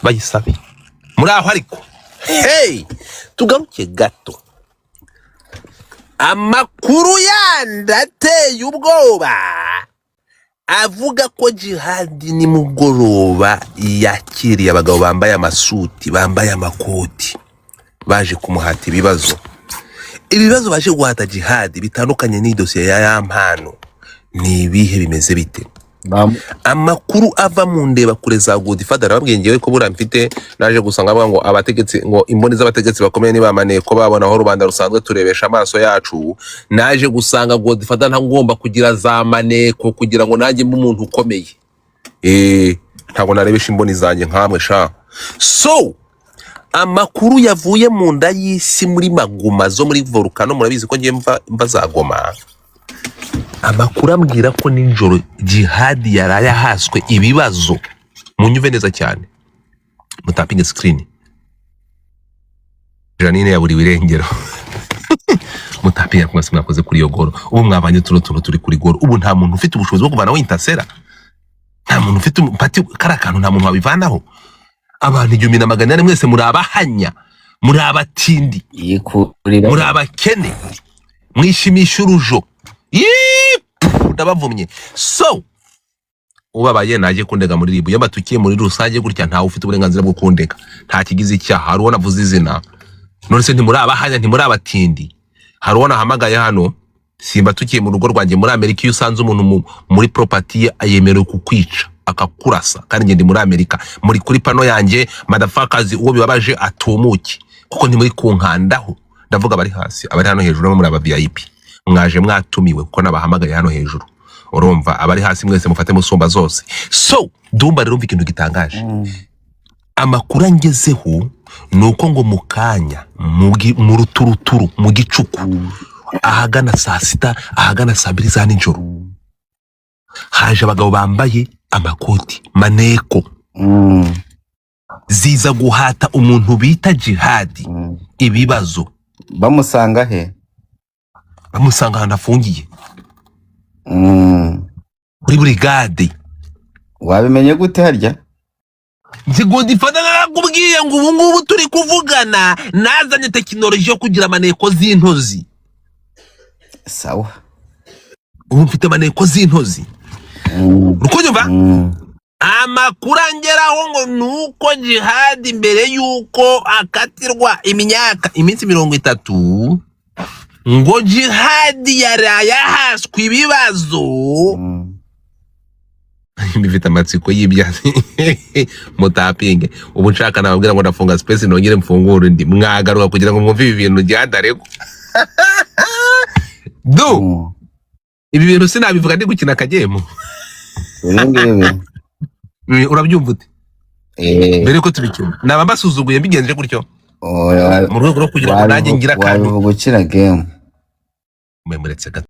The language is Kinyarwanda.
Bayisabe muri aho. Ariko hey, tugaruke gato. Amakuru yandi ateye ubwoba avuga ko Jihadi nimugoroba yakiriye abagabo bambaye amasuti, bambaye amakoti, baje kumuhata ibibazo. Ibibazo baje guhata Jihadi bitandukanye n'idosiye ya Yampano ni ibihe? Bimeze bite? Amakuru ava mu ndeba kure za Godfather, arababwiye ngewe ko buriya mfite naje gusanga bavuga ngo abategetsi, ngo imboni z'abategetsi bakomeye nibamaneye ko babona aho rubanda rusanzwe turebesha amaso yacu. Naje gusanga Godfather ntagomba kugira za maneko kugira ngo nanjye mbe umuntu ukomeye. Ntabwo narebesha imboni zanjye nkamwe sha. So amakuru yavuye mu nda y'isi, muri maguma zo muri volcano, murabizi ko ngiye mva za Goma. Amakuru ambwira ko nijoro Jihadi yaraye ahaswe ibibazo. Munyumve neza cyane, mutapinge screen. Janine yaburiwe irengero. Mutapinge mwese mwakoze kuri iyo goro. Ubu mwabanye tuno tuntu turi kuri goro. Ubu nta muntu ufite ubushobozi bwo kuvanaho intasera, nta muntu ufite pati kariya kantu, nta muntu wabivanaho. Abantu 1400 mwese muri abahanya, muri abatindi, yikurira, muri abakene, mwishimisha urujo. Yii, pfu, ndabavumye. So ubabaye najye kundega muri RIB. Iyo batukiye muri rusange gutya, ntawe ufite uburenganzira bwo kundega, nta kigize icyaha. Hari uwo navuze izina? None se ntimuri abahanya, ntimuri abatindi? Hari uwo nahamagaye hano? Simbatukiye mu rugo rwanjye muri Amerika. Iyo usanze umuntu muri property ye, yemerewe kukwica akakurasa. Kandi njye ndi muri Amerika, muri kuri pano yanjye. Motherfuckers, uwo bibabaje atumuke kuko ntimuri kunkandaho. Ndavuga abari hasi, abari hano hejuru no muri aba VIP mwaje mwatumiwe kuko nabahamagaye hano hejuru. Urumva, abari hasi mwese mufate musumba zose. So Dumba rero, umva ikintu gitangaje. Amakuru angezeho ni uko ngo mu kanya, mu ruturuturu, mu gicuku, ahagana saa 6, ahagana saa 2 za nijoro, haje abagabo bambaye amakoti, maneko, ziza guhata umuntu bita Jihadi ibibazo. Bamusanga he? Bamusanga ahantu afungiye, kuri burigade. Wabimenye gute harya? Nzi Godfather, narakubwiye ngo ubu ngubu turi kuvugana nazanye tekinoloji yo kugira amaneko z'intozi. Sawa. Ubu mfite amaneko z'intozi. Uri kunyumva? Mm. Amakuru angeraho ngo ni uko Jihadi mbere y'uko akatirwa imyaka, iminsi 30, ngo Jihadi yaraye ahaswe ibibazo. Bifite amatsiko y'ibya mutapinge. Ubu nshaka nababwira ngo ndafunga space, nongere mfungure undi, mwagaruka kugira ngo mwumve ibi bintu Jihadi aregwa du. Ibi bintu sinabivuga ndi gukina akagemu. Ibi ngibi. Urabyumva ute? Eh, mbere yuko tubikina naba mbasuzuguye mbigenje gutyo, oya, mu rwego rwo kugira ngo nanjye ngire akantu. Wabivuga ukina game. Mwe muretse gato.